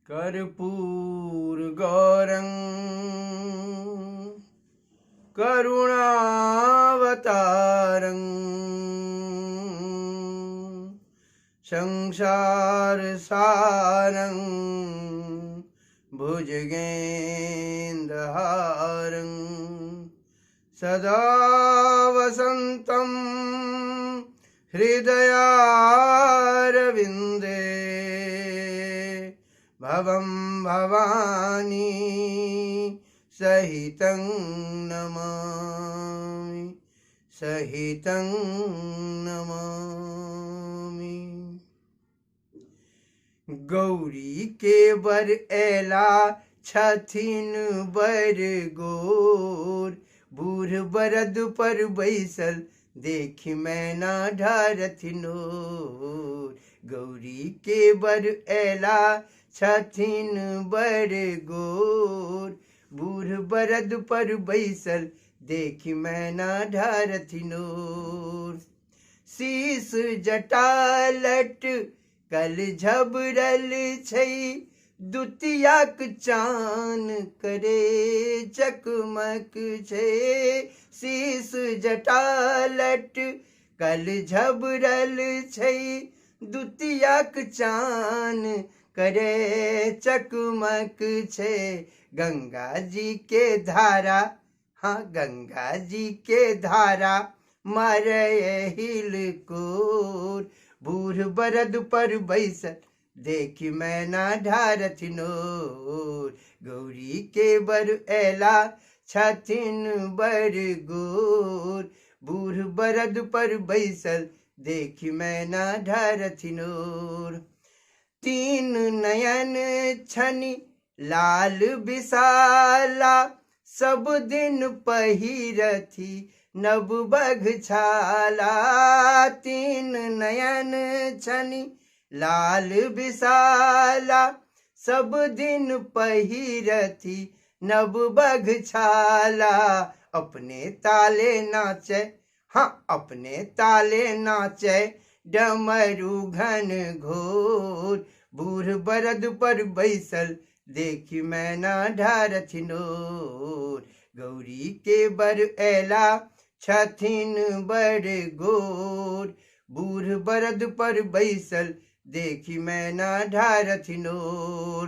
कर्पूर गौरं करुणावतारं संसार सारं भुजगेन्द्रहारं सदा वसन्तं हृदयारविन्दे भवं भवानी सहितं नमामि सहितं नमामि। गौरी के बर एला छथिन बर गोर, बूढ़ बरद पर बैसल देखि मैना ढारथिन ओर। गौरी के बर एला छथिन बर गोर, बूढ़ बरद पर बैसल देखि मैना ढारथिन ओर। शीस जटा लट कल झबरल छै, दुतियाक चान करे चकमक छै। शीस जटा लट कल झबरल छै, दुतियाक चान करे चकमक छै। गंगा जी के धारा, हाँ गंगा जी के धारा मारे हिलकोर, बूढ़ बरद पर बैसल देखि मैना ढारथिन ओर। गौरी के बर एला छथिन बर गोर, बूढ़ बरद पर बैसल देखि मैना ढारथिन ओर। तीन नयन छनि लाल विशाला, सब दिन पहिरथि नव बघछाला। तीन नयन छनि लाल विशाला, सब दिन पहिरथि नव बघछाला। अपने ताले नाचे, हाँ अपने ताले नाचे डमरू घन घोर, बूढ़ बरद पर बैसल देखि मैना ढारथिन ओर। गौरी के बर एला छथिन बर गोर, बूढ़ बरद पर बैसल देखि मैना ढारथिन ओर।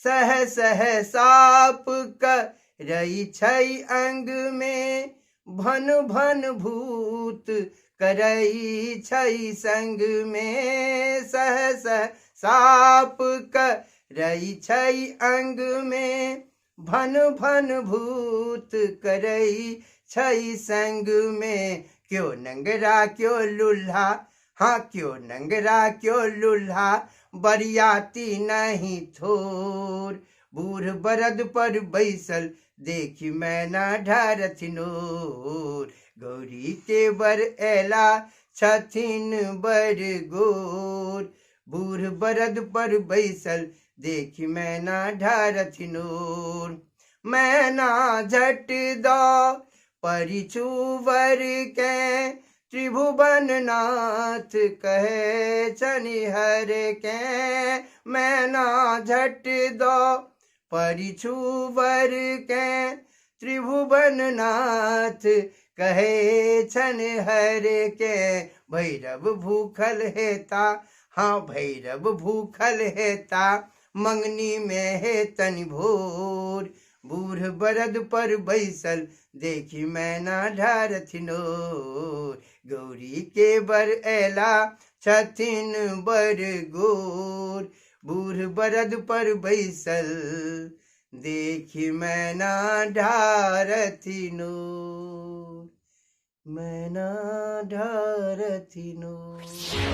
सह सह साप करई छै अंग में, भन भन भूत करई छै संग में। सह सह साप करई छै अंग में, भन भन भूत करई छै संग में। क्यों नंगरा क्यों लुल्हा, हाँ क्यों नंगरा क्यों लुल्हा, बरियाती नहीं थोर, बूढ़ बरद पर बैसल देखि मैना ढारथिन ओर। गौरी के बर एला छथिन बर गोर, बूढ़ बरद पर बैसल देखि मैना ढारथिन ओर। मैना झट द परिछु वर के, त्रिभुवन नाथ कहे छनि हर के। मैना झट द परिछु वर के, त्रिभुवन नाथ कहे छनि हर के। भैरव भूखल हेता, हाँ भैरव भूखल हेता, मंगनी में हे तनि भोर, बूढ़ बरद पर बैसल देखि मैना ढारथिन ओर। गौरी के बर एला छथिन बर गोर, बूढ़ बरद पर बैसल देखि मैना ढारथिन ओर, मैना ढारथिन ओर।